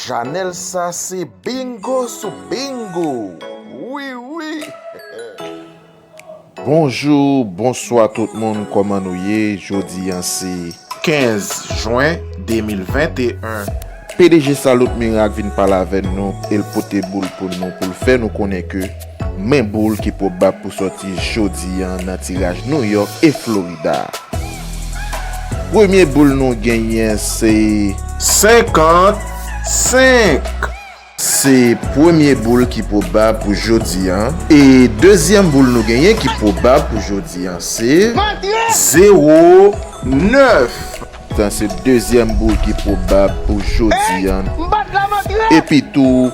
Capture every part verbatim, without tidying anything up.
Chanèl sa se bingo sou bingo. Wi, wi. Bonjou, bonswa tout moun, kòman nou ye? Jodi a se kenz jen de mil venteyen. P D G Salut Miracle vin pale avè nou, e l pote boul pou nou, pou l fè nou konnen ke men boul ki pwobab pou sòti jodi a nan tiraj New York e Florida. Premye boul nou genyen se senkant senk. Se premye boul ki pwobab pou jodi a. E dezyèm boul nou genyen ki pwobab pou jodi a se zewo nèf. Sa se dezyèm boul ki pobab pou jodi a. Epi tou,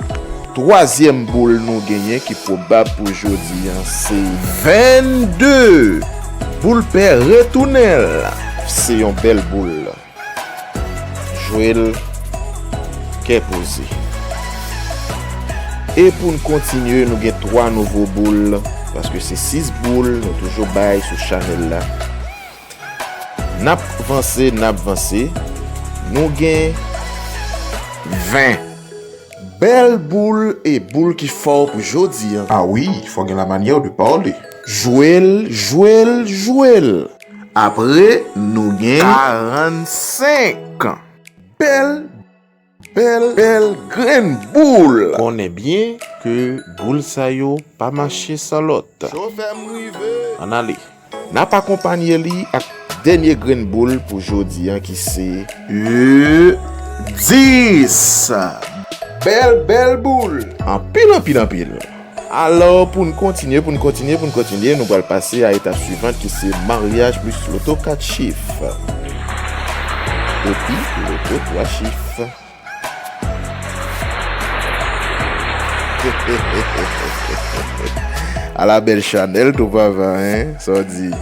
twazyèm boul nou genyen ki pwobab pou jodi a se vennde. Boul pè retounen l. Se yon bèl boul. Jwe l kè poze. E pou n kontinye, nou gen twa nouvo boul, paske se sis boul nou toujou bay sou chanèl la. N ap vanse, n ap vanse. Nou gen ven. Bèl boul e boul ki fò pou jodi a. A wi, fò gen la manyè de pale. Jwe l, jwe l, jwe l. Apre, nou gen karannsenk. Bèl, bèl, bèl grenn boul. Konnen byen ke boul sa yo pa mache san lòt. Ann ale. N ap akonpanye li ak dènye grenn boul pou jodi a ki se e dis. Bèl, bèl boul. Anpil, anpil, anpil. Alò, pou n kontinye, pou n kontinye, pou n kontinye, nou pral pase a etap swivan ki se maryaj plis loto kat chif. Epi, loto twa chif. Ala bèl chanèl tou papa, en? Sa w di?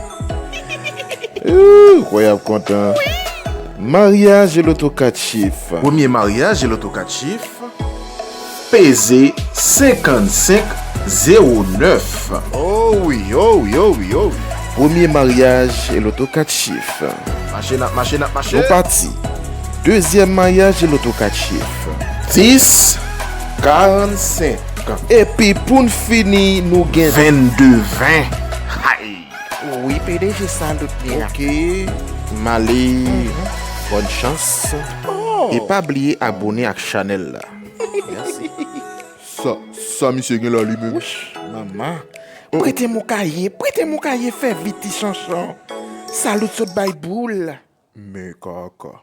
Ooh, kwè y ap kontan. Maryaj e loto kat chif. Premye maryaj e loto kat chif. Peze senkannsenk zewo nèf. Oh wi, oh wi, oh wi, oh wi. Premye maryaj e loto kat chif. Mache n ap mache, n ap mache. Nou pati. Dezyèm maryaj e loto kat chif. Dis karannsenk. Epi pou n fini, nou gen vennde ven. Hay! Wi, P D G Salut Miracle. Ok. M ale. Bòn chans. Oh. E pa bliye abone ak chanèl la. Mèsi. Sa, sa misye gen la li menm? Wouch, manman. Prete m yon kaye, prete m yon kaye, fè vit ti chanchon. Salut sot bay boul. Men kaka.